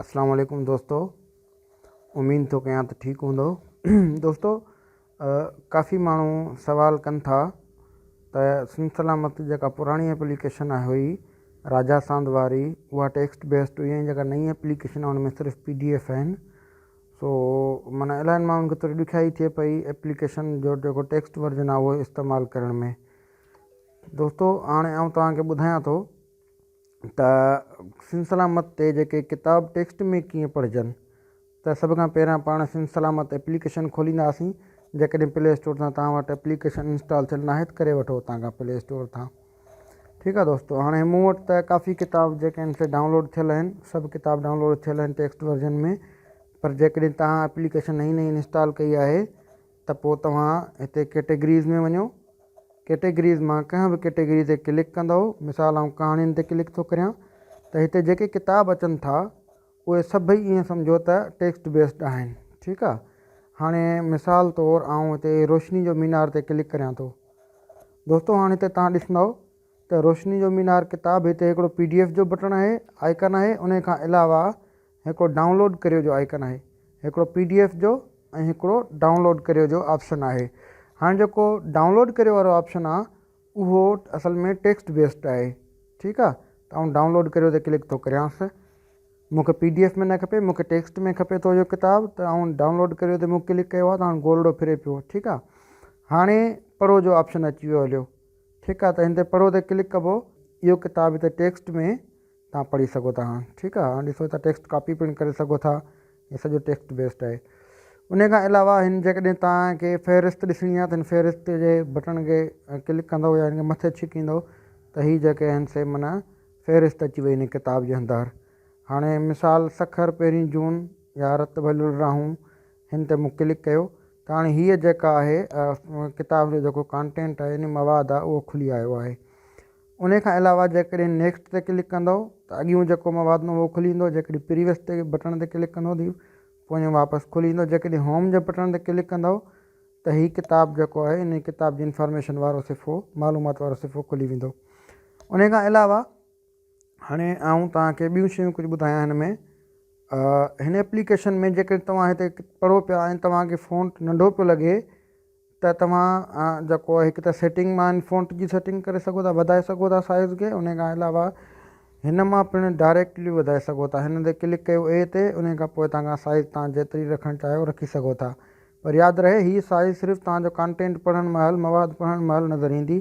اسلام عليڪم دوستو اميد ٿو ڪيان ته ٺيڪ هوندو دوستو ڪافي ماڻهو سوال ڪن ٿا ته سنڌ سلامت جيڪا پراڻي ايپليڪيشن آهي هئي راجا ساند واري اها ٽيڪسٽ بيسڊ هئي ۽ جيڪا نئين ايپليڪيشن آهي ان ۾ صرف پي ڊي ايف آهن سو معنيٰ الاهي ماڻهن کي ٿوري ڏکيائي ٿئي پئي ايپليڪيشن جو جيڪو ٽيڪسٽ ورجن آهي اهو استعمال ڪرڻ ۾ دوستو هاڻي آئون توهان کي ٻڌايان ٿو ته سنڌ سلامت تي جيڪي ڪتاب ٽيڪسٽ ۾ ڪيئن پڙهجن ته سڀ کان پهريان پاڻ سنڌ سلامت ايپليڪيشن کولينداسين جيڪڏهن پلي اسٽور تان توهان وٽ ايپليڪيشن انسٽال ٿيل ناهي ته ڪري وٺو اتان کان پلي اسٽور تان ٺيڪ آهي دوستو هاڻي مون وٽ ته ڪافي ڪتاب جيڪي آهن سي ڊائونلوڊ ٿيل آهن سڀ ڪتاب ڊائونلوڊ ٿيل آهن ٽيڪسٽ ورجن ۾ پر جيڪڏهن توهان ايپليڪيشن نئين نئين انسٽال ڪئي آهي ته پوء توهان هتي ڪيٽيگريز ۾ وڃو، ڪيٽيگريز مان ڪنهن به ڪيٽيگري تي ڪلڪ ڪندؤ، مثال آئون ڪهاڻين تي ڪلڪ ٿو ڪريان ته هتي جيڪي ڪتاب اچن ٿا اهي سڀئي ائين سمجهو ته ٽيڪسٽ بيسڊ آهن ٺيڪ آ. هاڻي مثال طور آئون هتي روشني جو مينار تي ڪلڪ ڪريان ٿو. دوستو هاڻي هتي توهان ڏسندؤ ته روشني جو مينار ڪتاب هتي هڪڙو پي ڊي ايف جو بٽڻ آهي آئيڪن آهي انهي کان علاوه هڪڙو ڊائونلوڊ ڪريو جو آئيڪن آهي هڪڙو پي ڊي ايف جو ۽ هڪڙو ڊائونلوڊ ڪريو جو آپشن آهي هاڻي جيڪو ڊائونلوڊ ڪريو وارو آپشن آهي اهو اصل ۾ ٽيڪسٽ بيسڊ آهي ٺيڪ آهي ته آئون ڊائونلوڊ ڪريو تي ڪلڪ ٿو ڪريانس مونکي پي ڊي ايف ۾ نه کپي مونکي ٽيڪسٽ ۾ کپي ٿو اهو ڪتاب ته آئون ڊائونلوڊ ڪريو تي مون ڪلڪ ڪيو آهي ته هاڻي گولڙو ڦري پيو ٺيڪ آهي هاڻي پڙهو جو آپشن اچي ويو هليو ٺيڪ آهي ته هن تي پڙهو تي ڪلڪ ڪبو اهو ڪتاب هتي ٽيڪسٽ ۾ توهان پڙهي سگهو ٿا هاڻ ٺيڪ آهي هاڻ ڏسو ته ٽيڪسٽ ڪاپي پڻ ڪري سگهو ٿا هي سڄو ٽيڪسٽ بيسڊ آهي ان کان علاوه هن جيڪڏهن توهان کي فهرست ڏسڻي آهي ته هن فهرست جي بٽڻ کي ڪلڪ ڪندو يا هن کي مٿي ڇڪيندو ته هي جيڪي آهن سي معنيٰ فهرست اچي وئي هن ڪتاب جي اندر هاڻي مثال سکر پهرين جون يا رت ڀليل راهون هن تي مون ڪلڪ ڪيو ته هاڻي هيء جيڪا آهي ڪتاب جو جيڪو ڪانٽينٽ آهي يعني مواد آهي اهو کلي آيو آهي انهي کان علاوه جيڪڏهن نيڪسٽ تي ڪلڪ ڪندؤ ته اڳيون جيڪو مواد هوندو اهو کلي ايندو جيڪڏهن پريويس تي بٽڻ تي ڪلڪ ڪندؤ ته پويون واپس کلي ايندو جيڪڏهن هوم جي بٽڻ تي ڪلڪ ڪندؤ ته هي ڪتاب جيڪو آهي انهي ڪتاب جي انفارميشن وارو صفحو معلومات وارو صفحو کلي ويندو انهي کان علاوه هاڻي آئون توهان کي ٻيون شيون ڪجهه ٻڌايان هن ۾ هن ايپليڪيشن ۾ جيڪڏهن توهان هتي پڙهو پيا ۽ توهان کي فونٽ ننڍو پيو لڳي ته توهان جيڪو هڪ ته سيٽنگ مان فونٽ جي سيٽنگ ڪري سگهو ٿا وڌائي سگهو ٿا سائز کي ان کان علاوه هن مان پڻ ڊائريڪٽلي وڌائي سگهو ٿا هن تي ڪلڪ ڪيو اي تي ان کان پوء توهان کان سائز توهان جيتري رکڻ چاهيو رکي سگهو ٿا پر ياد رهي هي سائز صرف توهان جو ڪانٽينٽ پڙهڻ مهل مواد پڙهڻ مهل نظر ايندي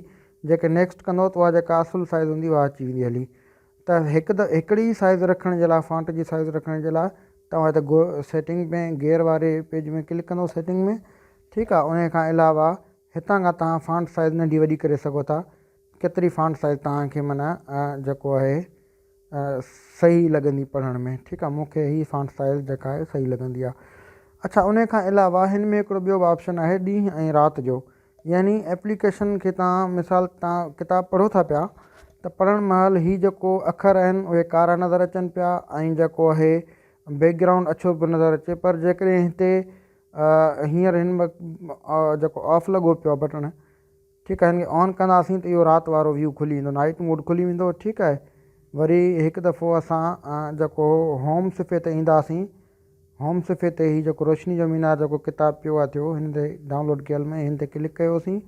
جيڪي نيڪسٽ ڪندو ته اها جيڪا اصل سائز هوندي اها اچي ويندي هلي ته هڪ ته هڪڙي ئي سائز رکڻ جي لاء فانٽ جي سائز رکڻ جي لاء توهان هتي گو سيٽنگ ۾ گيئر واري پيج ۾ ڪلڪ ڪندو سيٽنگ ۾ ٺيڪ آ انهي کان علاوه هتان کان توهان فانٽ سائز ننڍي وڏي ڪري سگهو ٿا ڪيتري فانٽ سائز توهان کي معنيٰ جيڪو آهي صحيح لڳندي پڙهڻ ۾ ٺيڪ آ مون کي هي فانٽ سائز جيڪا آهي صحيح لڳندي آ اڇا انهي کان علاوه هن ۾ هڪڙو ٻيو به آپشن آهي ڏينهن ۽ رات جو يعني ايپليڪيشن کي توهان مثال توهان ڪتاب پڙهو ٿا پيا ته پڙهڻ مهل هي جيڪو اکر آهن اهي ڪارا نظر اچن پيا ۽ جيڪو آهي بيڪ گرائونڊ اڇو پيو نظر اچي پر جيڪڏهن هتي هينئر هن وقت جيڪو آف لڳو پيو آهي بٽڻ ٺيڪ آهي هن کي آن ڪنداسين ته اهو رات وارو ويو کلي ويندو نائٽ موڊ کلي ويندو ٺيڪ آهي وري هڪ دفعو اسان جيڪو هوم صفحي تي اينداسين هوم صفحي تي هي جيڪو روشني جو مينار جيڪو ڪتاب پيو آهي ٿيو هن تي ڊائونلوڊ ڪيل ۾ هن تي ڪلڪ ڪيوسين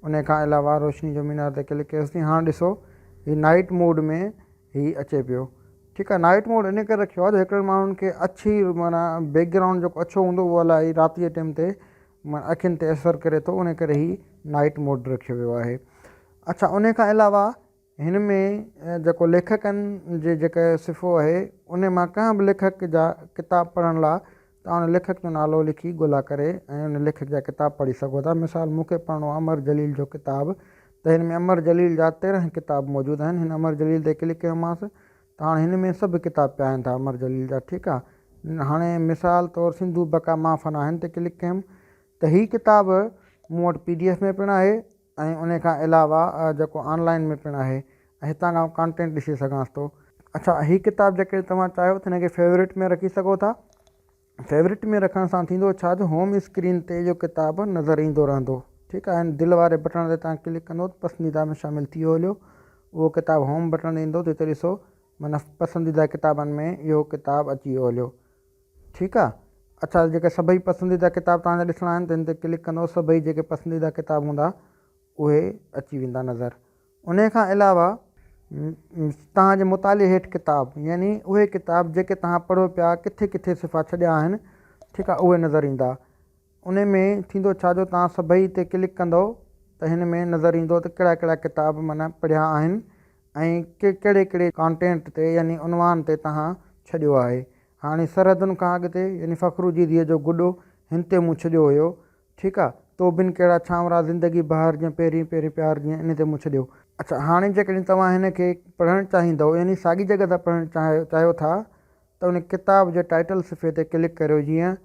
ان کان علاوه روشني جو مينار تي ڪلڪ ڪيوسين هاڻ ڏسو هي نائٽ موڊ ۾ هي اچي پيو ٺيڪ آهي نائٽ موڊ ان ڪري رکيو آهي جو هڪڙن ماڻهن کي اڇي معنيٰ بيڪ گرائونڊ جيڪو اڇو هوندو اهو الائي رات جي ٽيم تي معنيٰ اکين تي اثر ڪري ٿو ان ڪري هي نائٽ موڊ رکيو ويو آهي اڇا ان کان علاوه هن ۾ جيڪو ليکڪن جي جيڪا صفحو آهي ان مان ڪنهن به ليکڪ جا ڪتاب پڙهڻ لاء توهان ان ليکڪ جو نالو لکي ڳولا ڪري ۽ ان ليکڪ جا ڪتاب پڙهي سگهو ٿا. مثال مون کي پڙهڻو آهي امر جليل جو ڪتاب ته هن ۾ امر جليل جا 13 ڪتاب موجود آهن. هن امر جليل تي ڪلڪ ڪيومانس ته هاڻي هن ۾ سڀ ڪتاب پيا آهن ٿا امر جليل جا ٺيڪ آهي. هاڻي مثال طور سنڌو بقا مان فنا هن تي ڪلڪ ڪيم ته هي ڪتاب مون وٽ پي ڊي ايف ۾ پڻ آهي ۽ ان کان علاوه جيڪو آن لائن ۾ پڻ آهي ۽ هتان کان ڪانٽينٽ ڏسي سگهانس ٿو. اڇا هي ڪتاب جيڪڏهن توهان چاهيو ته هن کي فيورٽ ۾ رکي سگهو ٿا. فيورٽ ۾ رکڻ سان ٿيندو ڇا جو هوم اسڪرين تي اهو ڪتاب نظر ايندو رهندو. ٺيڪ آهي هن دل واري بٽڻ تي توهان ڪلڪ ڪندو ته پسنديده ۾ شامل ٿي ويو هليو اهو ڪتاب هوم بٽڻ تي ايندو ته هتي ڏسو معنيٰ پسنديده ڪتابن ۾ اهو ڪتاب اچي ويو هليو ٺيڪ آ. اڇا جيڪي سڀئي پسنديده ڪتاب توهان جا ڏسڻا آهن ته هن تي ڪلڪ ڪندو سڀئي جيڪي پسنديده ڪتاب هوندا اهي اچي ويندا نظر. انهي کان علاوه توهان جي مطالعي هيٺ ڪتاب يعني اهي ڪتاب جيڪي توهان پڙهو پيا ڪٿي ڪٿي صفحا ڇڏيا آهن ٺيڪ آ اهي نظر ايندا. انهي ۾ ٿيندو ڇا جو توهان سڀئي تي ڪلڪ ڪندو ته هن ۾ نظر ايندو ته ڪهڙا ڪهڙا ڪتاب معنيٰ پڙهيا آهن ۽ ڪهڙي ڪهڙي ڪانٽينٽ تي يعني عنوان تي توهان ڇڏيو آهي. هاڻي سرحدن کان اڳتي يعني فخرو جي ڌيء جو گڏو هن تي مون ڇڏيو هيو ٺيڪ آ تو بن ڪهڙا ڇانورا زندگي بهار جيئن پهرين پهرين پيار جيئن ان تي مون ڇڏيو. اڇا هاڻي جيڪڏهن توهان هن کي پڙهڻ چاهيندؤ يعني ساڳي جڳهه تان پڙهڻ چاهيو ٿا ته ان ڪتاب جي ٽائيٽل صفحي تي ڪلڪ ڪريو جيئن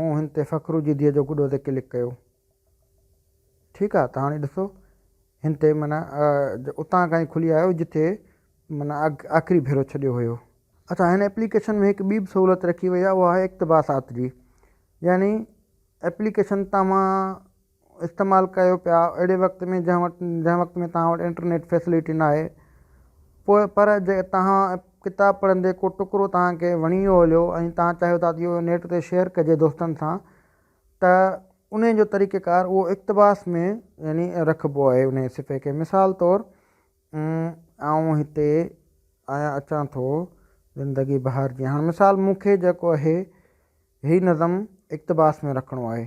مون هن تي فخرو جي ڌيء جو گڏو تي ڪلڪ ڪيو ٺيڪ آ ته هاڻي ڏسو هن تي معنيٰ اتان کان ئي کلي آيو جتي معنيٰ آخري ڀيرو ڇڏيو هيو. اڇا هن ايپليڪيشن ۾ هڪ ٻي به سهولت رکي وئي آهي اها آهي اقتباسات جي يعني ايپليڪيشن توهان استعمال ڪيو پيا اهڙي وقت ۾ جنهن وقت جنهن وقت ۾ توهان وٽ انٽرنيٽ فيسلٽي ناهي پوء پر جي توهان ڪتاب پڙهندي ڪو ٽڪرو توهان کي وڻي ويو هليو ۽ توهان چاهيو ٿا ته اهو نيٽ تي شيئر ڪجي دوستن سان ته انهي جو طريقه ڪار اهو اقتباس ۾ يعني رکبو آهي انهي صفحي کي مثال طور آئون هتي آيان اچان ٿو زندگي بهار جي هاڻ مثال مون کي جيڪو آهي هي نظم اقتباس ۾ رکڻو آهي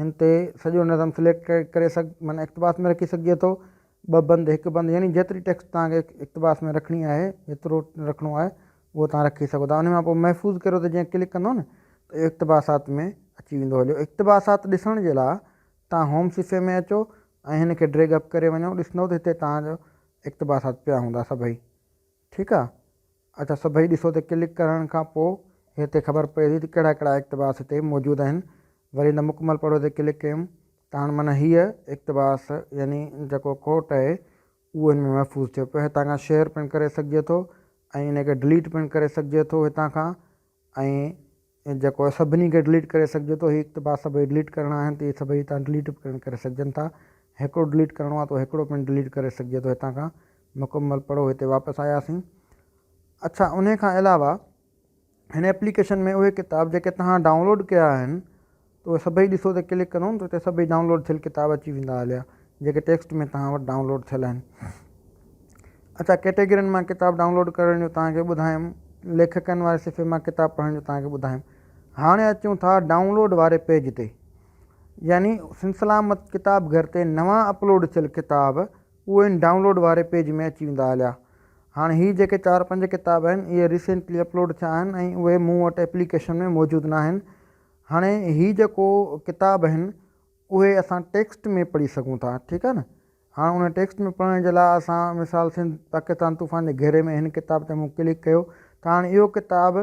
هن تي سڄو نظم سليڪٽ ڪري سگھ معنيٰ اقتباس ۾ رکي سگهجي ٿو ٻه بند هڪ بند يعني جيتري ٽيڪسٽ توهان کي اقتباس ۾ رکڻي آهي جيترو رکڻو آهي اهو توهان رکي سگهو ٿا ان کان پوء محفوظ ڪريو ته جيئن ڪلڪ ڪندو نه ته اقتباسات ۾ اچي ويندو هليو اقتباسات ڏسڻ جي لاء توهان هوم صفحي ۾ اچو ۽ هن کي ڊريگ اپ ڪري وڃو ڏسندو ته هتي توهان جو اقتباسات پيا هوندا سڀئي ٺيڪ آ اڇا سڀئي ڏسو ته ڪلڪ ڪرڻ کان پو هتي خبر پئي ٿي ته ڪهڙا ڪهڙا اقتباس هتي موجود آهن وري هن مڪمل پڙهو تي ڪلڪ ڪيم ته هاڻ معنيٰ هيء اقتباس يعني جيڪو ڪوٽ آهي اهو هن ۾ محفوظ ٿيو پيو هتان کان شيئر پڻ ڪري سگهجي ٿو ۽ ان کي ڊليٽ پڻ ڪري سگهجي ٿو هتان کان ۽ جيڪو آهي سڀني کي ڊليٽ ڪري سگهجي ٿو هي اقتباس سڀئي ڊليٽ ڪرڻا آهن ته اهي سڀئي هتان ڊليٽ به پڻ ڪري سگهجن ٿا هڪڙو ڊليٽ ڪرڻو آهي ته هڪڙو پڻ ڊليٽ ڪري سگهجي ٿو هتان کان مڪمل پڙهو هتي واپس آياسين اڇا انهي کان علاوه هن ايپليڪيشن ۾ اهي ڪتاب جيڪي توهان ڊائونلوڊ ڪيا آهن ته اهي سڀئي ڏسو ته ڪلڪ ڪندو ته اتي سڀئي ڊائونلوڊ ٿيل ڪتاب اچي ويندا هليا جيڪي ٽيڪسٽ ۾ توهان وٽ ڊائونلوڊ ٿيل آهن اڇا ڪيٽيگرين مان ڪتاب ڊائونلوڊ ڪرڻ جو توهان کي ٻڌايم ليکڪن واري صفحي مان ڪتاب پڙهڻ جو توهان کي ٻڌايم هاڻي اچون ٿا ڊائونلوڊ واري پيج تي يعني سنسلامت ڪتاب گهر تي نوان اپلوڊ ٿيل ڪتاب اهي ان ڊائونلوڊ واري پيج ۾ اچي ويندا هليا. هاڻي هي جيڪي چار پنج ڪتاب آهن اهي ريسينٽلي اپلوڊ ٿيا آهن ۽ اهي مون وٽ ايپليڪيشن ۾ موجود ناهن. هاڻي هي جيڪو ڪتاب آهن اهي اسان ٽيڪسٽ ۾ پڙهي سگهون ٿا ٺيڪ آهي نه. هاڻ ان ٽيڪسٽ ۾ پڙهڻ جي لاء اسان مثال سنڌ پاڪستان طوفان جي گهيري ۾ هن ڪتاب تي مون ڪلڪ ڪيو ته هاڻي اهو ڪتاب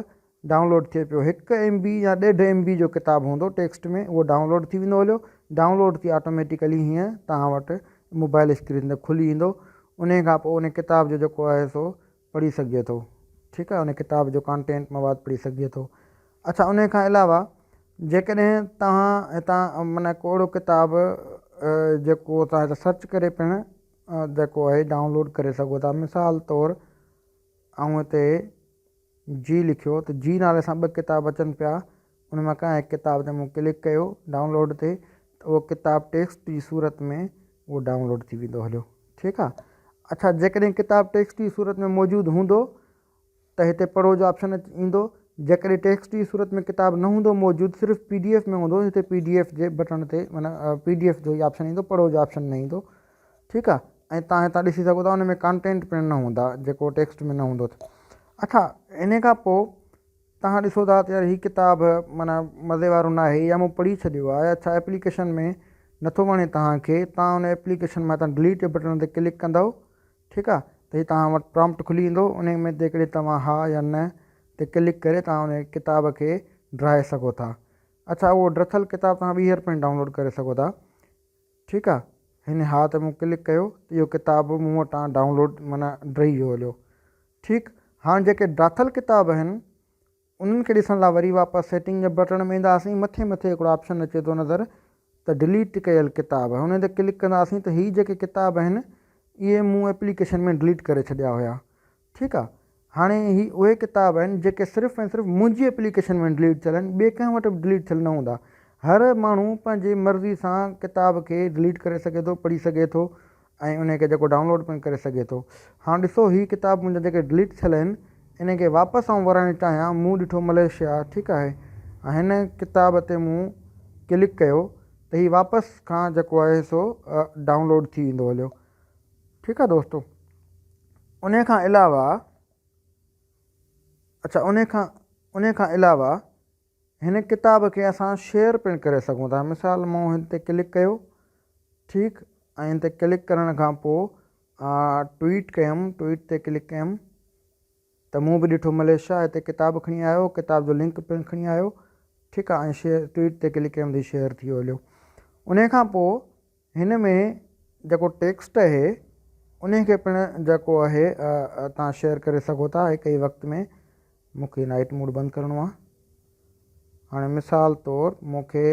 ڊائونلوڊ ٿئي پيو هڪ ايم بي يا ڏيڍ ايم بي جو ڪتاب هوندو ٽيڪسٽ ۾ اهو ڊائونلوڊ ٿي ويندو هليو ڊائونلوڊ ٿي آٽوميٽيڪلي هيئن توهان وٽ موبائل اسڪرين تي کلي ايندو انهي کان پوء ان ڪتاب جو جيڪو آهي سو پڙهي سگهجي ٿو ٺيڪ آهي ان ڪتاب جو ڪانٽينٽ مواد پڙهي سگهجي ٿو اڇا انهي کان علاوه جيڪڏهن توهان هتان معنيٰ ڪو اهڙو ڪتاب جيڪو توهان هتان سرچ ڪري پڻ جيڪو آهي ڊائونلوڊ ڪري سگهو ٿا مثال طور آئون هتي جي لکيو ته جي نالي سان ٻه ڪتاب اچن پيا ان مان ڪنهن هڪ ڪتاب تي مون ڪلڪ ڪيو ڊائونلوڊ تي ته اهو ڪتاب ٽيڪسٽ جي صورت ۾ اهو ڊائونلوڊ ٿي ويندو هليو ٺيڪ آ اڇا جيڪڏهن ڪتاب ٽيڪسٽ جي صورت ۾ موجود هوندو ته هتي پڙهو جو آپشن ايندو جيڪڏهن ٽيڪسٽ جي صورت ۾ ڪتاب نه هوندو موجود صرف پي ڊي ايف ۾ هوندو هتي پي ڊي ايف جي بٽڻ تي معنيٰ پي ڊي ايف جو ئي آپشن ايندو پڙهو جو آپشن نه ايندو ٺيڪ آ ۽ توهان هتان ڏسي سگهو ٿا ان ۾ ڪانٽينٽ پڻ نه هوندا جيڪو ٽيڪسٽ ۾ نه هوندو اڇا ان کان پوء توهان ڏسو ٿا ته يار هي ڪتاب معنيٰ مزي وارو نه آهي يا مون پڙهي ڇڏيو آهي اڇا ايپليڪيشن ۾ نٿو وڻي توهان کي توهان ان ايپليڪيشن مان هتان ڊليٽ جي بٽڻ تي ڪلڪ ڪندؤ ٺيڪ آ ته هي توهان وٽ پرامپٽ کلي ايندو ان ۾ جيڪڏهن توهان ها يا نه تي ڪلڪ ڪري توهان ان ڪتاب کي ڊاهي سگهو ٿا اڇا اهو ڊٿل ڪتاب توهان ٻيهر پڻ ڊائونلوڊ ڪري سگهو ٿا ٺيڪ آ هن ها تي مون ڪلڪ ڪيو ته اهو ڪتاب مون وٽان ڊائونلوڊ معنيٰ ڊهي ويو هليو ٺيڪ هاڻ جيڪي ڊاٿل ڪتاب آهن انهن کي ڏسڻ لاء وري واپس سيٽنگ جي بٽڻ ۾ اينداسين مٿي مٿي هڪڙو آپشن اچي ٿو نظر ته ڊليٽ ڪيل ڪتاب هن تي ڪلڪ ڪنداسين ته هي جيڪي ڪتاب آهن اهي مون ايپليڪيشن ۾ ڊليٽ ڪري ڇڏيا هيا ٺيڪ آ. هاڻي هي اهي ڪتاب آهن جيڪي صرف ۽ صرف منهنجي ايپليڪيشن ۾ ڊليٽ ٿيل آهن ٻئي ڪنهن وٽ به ڊليٽ ٿيل نه هوندا. هر ماڻهو پنهنجي مرضي سان ڪتاب کي ڊليٽ ڪري سگهي ٿو، پڙهي سگهي ٿو ۽ انهي کي جيڪو ڊائونلوڊ پڻ ڪري سگهي ٿو. هاڻ ڏسو هي ڪتاب منهنجا جيڪي ڊليٽ ٿيل آهن انهي کي واپس آئون ورائڻ چاهيان مون ڏٺو ملائيشيا ٺيڪ آهي هن ڪتاب تي مون ڪلڪ ڪيو ته هي واپس کان جيڪو آهي سو ڊائونلوڊ ٿي ويندو هليو ٺيڪ آهي دوستو. انهي کان علاوه اڇا انهي کان انهي کان علاوه هن ڪتاب کي اسان شيئر پڻ ڪري سگهون ٿا مثال مون هن تي ڪلڪ ڪيو ٺيڪ ۽ هن تي ڪلڪ ڪرڻ کان پوء ٽوئيٽ ڪيم ٽوئيٽ تي ڪلڪ ڪيم ته مون به ڏٺو مليشيا هتي ڪتاب کڻي آيو ڪتاب جو لنڪ پڻ کڻي آيو ٺيڪ آ ۽ شيئر ٽوئيٽ تي ڪلڪ ڪيم ته شيئر ٿي ويو هليو انهي کان پوء هن ۾ جيڪو ٽيڪسٽ اهي انهي کي پڻ جيڪو اهي توهان شيئر ڪري سگهو ٿا هڪ ئي وقت ۾ مون کي نائٽ موڊ بند ڪرڻو آهي هاڻي مثال طور مون کي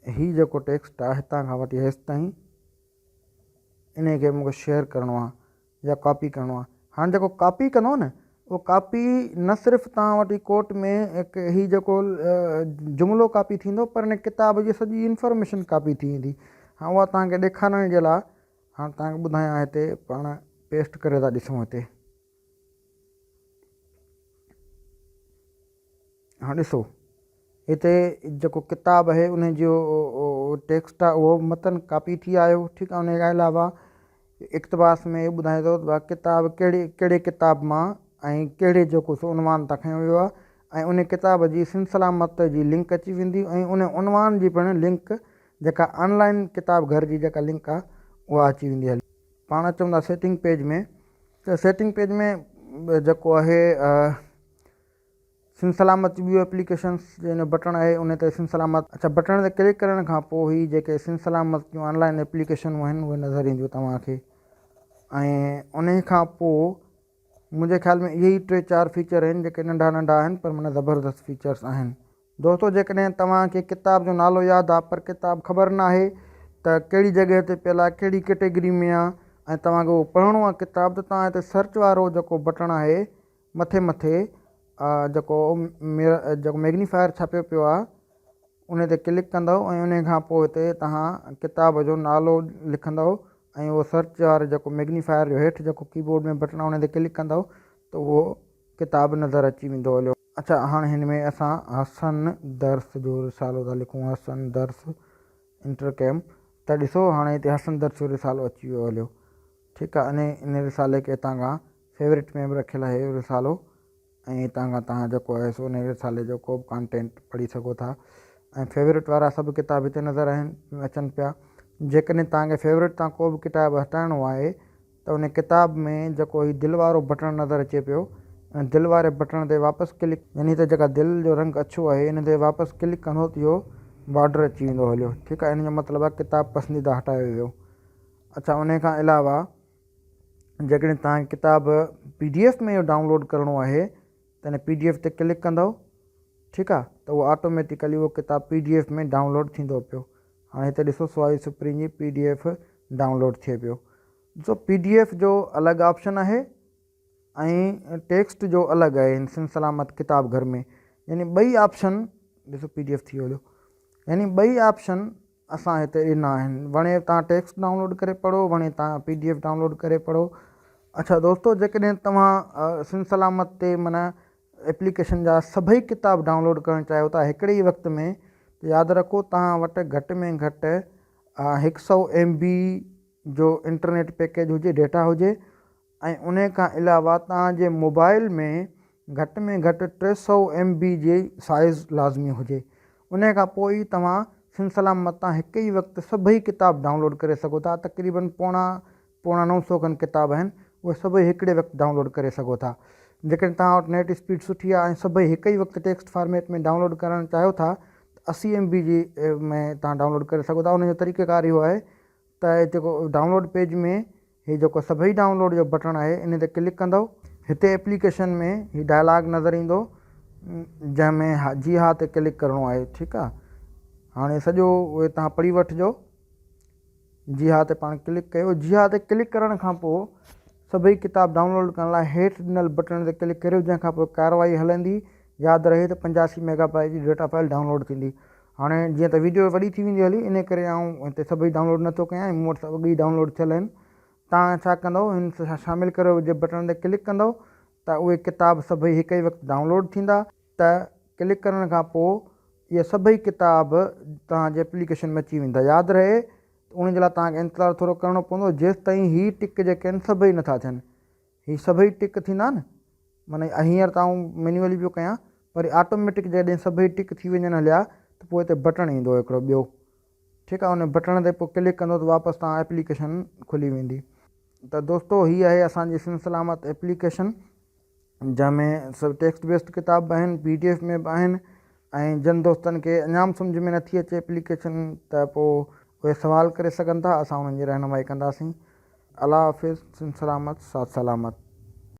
هي جيڪو ٽيڪسٽ آهي هتان کان وٺي هيس تائين انهي کي مون کي شيئر ڪرڻو آهي يا ڪاپي ڪرڻو آهي هاڻي جيڪو ڪاپي ڪندو نه اهو ڪاپي نه صرف توهان وٽ هي ڪوٽ ۾ هڪ هي جيڪو جملو ڪاپي ٿيندو پر ان ڪتاب جي سڄي انفارميشن ڪاپي ٿي ويندي هاڻي اها توهان کي ڏيکارڻ جي لاء هاڻي توهان کي ٻڌايان هتي پاڻ پيسٽ ڪري ٿا ڏسون هتي هاڻ ڏسو هتي جيڪو ڪتاب آهي ان جو ٽيڪسٽ آهي اهو متن ڪاپي ٿي آيو ٺيڪ آهي ان کان علاوه اقتباس ۾ اهو ٻڌائي ٿو ته ڪتاب ڪهڙي ڪهڙي ڪتاب مان ۽ ڪهڙي جيڪو سو عنوان تان کنيو ويو آهي ۽ ان ڪتاب جي سنڌ سلامت جي لنڪ اچي ويندي ۽ ان عنوان جي پڻ لنڪ جيڪا آن لائن ڪتاب گهر جي جيڪا لنڪ آهي اها اچي ويندي هلي پاڻ اچون ٿا سيٽنگ پيج ۾ ته سيٽنگ پيج ۾ جيڪو آهي سنڌ سلامت جي ٻيو ايپليڪيشنس جي ان بٽڻ آهي ان تي سنڌ سلامت اڇا بٽڻ تي ڪلڪ ڪرڻ کان پوء هي جيڪي سنڌ سلامت جون آن لائن ايپليڪيشنون آهن اهي نظر اينديون توهان کي ۽ ان کان پوء منهنجي خيال ۾ اهي ئي ٽي چار فيچر آهن جيڪي ننڍا ننڍا آهن پر معنی زبردست فيچرس آهن. دوستو جيڪڏهن توهان کي ڪتاب جو نالو ياد آهي پر ڪتاب خبر نه آهي ته ڪهڙي جڳهه تي پيل آهي ڪهڙي ڪيٽيگري ۾ آهي ۽ توهان کي اهو پڙهڻو آهي ڪتاب ته توهان هتي سرچ وارو جيڪو بٽڻ آهي مٿي مٿي جيڪو جيڪو ميگنيفائر ڇپيو پيو آهي ان تي ڪلڪ ڪندؤ ۽ ان کان پوء هتي توهان ڪتاب جو نالو لکندؤ ۽ اهو سرچ وارو جيڪو ميگنيفائر جو هيٺ جيڪو ڪي بورڊ ۾ بٽڻ آهي ان تي ڪلڪ ڪندؤ ته اهو ڪتاب نظر اچي ويندو هليو. اڇا هاڻي هن ۾ اسان حسن درس جو رسالو ٿا لکون حسن درس انٽر ڪيم ته ڏسو هاڻي هتي حسن درس جو رسالو اچي ويو هليو ٺيڪ آهي انهي ان رسالي کي هتان کان فيورٽ ۾ به رکيل آهي اهو رسالو ۽ هتان کان توهان جيڪو آهي سو انهي رسالي جو ڪو به ڪانٽينٽ پڙهي سگهو ٿا ۽ فيورٽ وارا سڀ ڪتاب هتي نظر آهن اچن پيا جيڪڏهن توهان کي فيورٽ تان ڪو به ڪتاب هٽائڻو آهي ته ان ڪتاب ۾ جيڪو هي دل وارو بٽڻ نظر اچي پيو ان دل واري بٽڻ تي واپس ڪلڪ يعني ته جيڪا دل جو رنگ اڇو آهي ان تي واپس ڪلڪ ڪندو ته اهو بارڊر اچي ويندو هليو ٺيڪ آهي ان جو مطلب آهي ڪتاب پسنديده هٽايو ويو اڇا ان کان علاوه جيڪڏهن توهان کي ڪتاب پي ڊي ايف ۾ ڊائونلوڊ ڪرڻو آهي ته ان پي ڊي ايف تي ڪلڪ ڪندو ٺيڪ آهي ته اهو آٽوميٽيڪلي اهو ڪتاب پي ڊي ايف ۾ ڊائونلوڊ ٿيندو پيو هاڻي هتي ڏسو سوائي سپرين جي پي ڊي ايف ڊائونلوڊ ٿئي پيو ڏسو پي ڊي ايف جو الڳ آپشن آهي ۽ ٽيڪسٽ جو الڳ آهي سنڌ سلامت ڪتاب گهر ۾ يعني ٻئي آپشن ڏسو پي ڊي ايف ٿي ويو يعني ٻئي آپشن اسان هتي ڏنا آهن وڻي توهان ٽيڪسٽ ڊائونلوڊ ڪري پڙهو وڻي توهان پي ڊي ايف ڊائونلوڊ ڪري پڙهو اڇا دوستو جيڪڏهن توهان سنڌ سلامت تي معنيٰ ايپليڪيشن جا سڀئي ڪتاب ڊائونلوڊ ڪرڻ چاهيو ٿا هڪڙي ئي وقت ۾ ته ياد رکو توهان وٽ گهٽ ۾ گهٽ هڪ سئو ايم بي جو انٽرنيٽ پيڪيج هجي ڊيٽا هجي ۽ انهي کان علاوه توهان جي موبائل ۾ گهٽ ۾ گهٽ 300 ايم بي جي سائيز لازمي هجي انهي کان پوء ئي توهان سنڌ سلامت تان هڪ ئي وقت سڀئي ڪتاب ڊائونلوڊ ڪري سگهو ٿا تقريبن پوڻا پوڻا نو سو کن ڪتاب آهن اهي سڀئي هڪڙي وقت ڊائونلوڊ ڪري سگهو ٿا جيڪڏهن توهان وٽ نيٽ اسپيڊ سٺي آهي ۽ سڀئي هڪ ئي وقت ٽيڪسٽ فارميٽ ۾ ڊائونلوڊ ڪرڻ چاهيو ٿا ته 80 ايم بي جي ۾ توهان ڊائونلوڊ ڪري سگهو ٿا ان جو طريقيڪار اهو آهي ته جيڪو ڊائونلوڊ پيج ۾ هي جيڪو سڀئي ڊائونلوڊ جو بٽڻ آهي ان تي ڪلڪ ڪندؤ. هتي ايپليڪيشن ۾ هي ڊائلاگ نظر ايندو جنهن ۾ جي ها تي ڪلڪ ڪرڻو آهي ٺيڪ آ هاڻي سڄو اهي توهان پڙهي وٺجو جي ها تي پاڻ ڪلڪ ڪيو جي ها تي ڪلڪ ڪرڻ کان پوء سڀئي ڪتاب ڊائونلوڊ ڪرڻ لاء هيٺ ڏنل بٽڻ تي ڪلڪ ڪريو جنهن کان پوء ڪارروائي هلندي. ياد رهي ته 85 ميگا بائيٽ جي ڊيٽا فائل ڊائونلوڊ ٿيندي. هاڻي جيئن ته ويڊيو وڏي ٿي ويندي هلي انهي ڪري آئون هتي سڀئي ڊائونلوڊ نٿو ڪيان ۽ مون وٽ سڀ اڳ ئي ڊائونلوڊ ٿيل آهن. توهان ڇا ڪندؤ هن شامل ڪريو جي بٽڻ تي ڪلڪ ڪندؤ ته اهي ڪتاب سڀئي هڪ ئي وقت ڊائونلوڊ ٿيندا. ته ڪلڪ ڪرڻ کان پوء اهي سڀئي ڪتاب توهان جي ايپليڪيشن ۾ اچي ويندا. ياد رهي ته ان جي لاء توهان کي انتظار ٿورو ڪرڻو پوندو جيستائين هي ٽڪ جيڪي آهن سڀئي نٿا ٿين. هي سڀئي ٽڪ ٿيندا نه معنيٰ هينئر ته آئون مينيولي پيو ڪيان پر آٽوميٽڪ جڏهن سڀئي ٽڪ ٿي وڃن هليا ته پوء هتي بٽڻ ايندو هڪڙو ٻيو ٺيڪ آهي ان بٽڻ تي پوء ڪلڪ ڪندو ته واپس توهان ايپليڪيشن کلي ويندي. ته دوستو هي آهي اسان جي سنڌ سلامت ايپليڪيشن. جنهن ۾ سڀ ٽيڪسٽ بيسڊ ڪتاب به آهن پي ڊي ايف ۾ به آهن ۽ جن دوستن کي اڃا به سمجهه ۾ نٿي اچي ايپليڪيشن ته پوء اهي سوال ڪري سگهن ٿا اسان انهن جي رهنمائي ڪنداسين الله حافظ سنڌ سلامت ساٿ سلامت.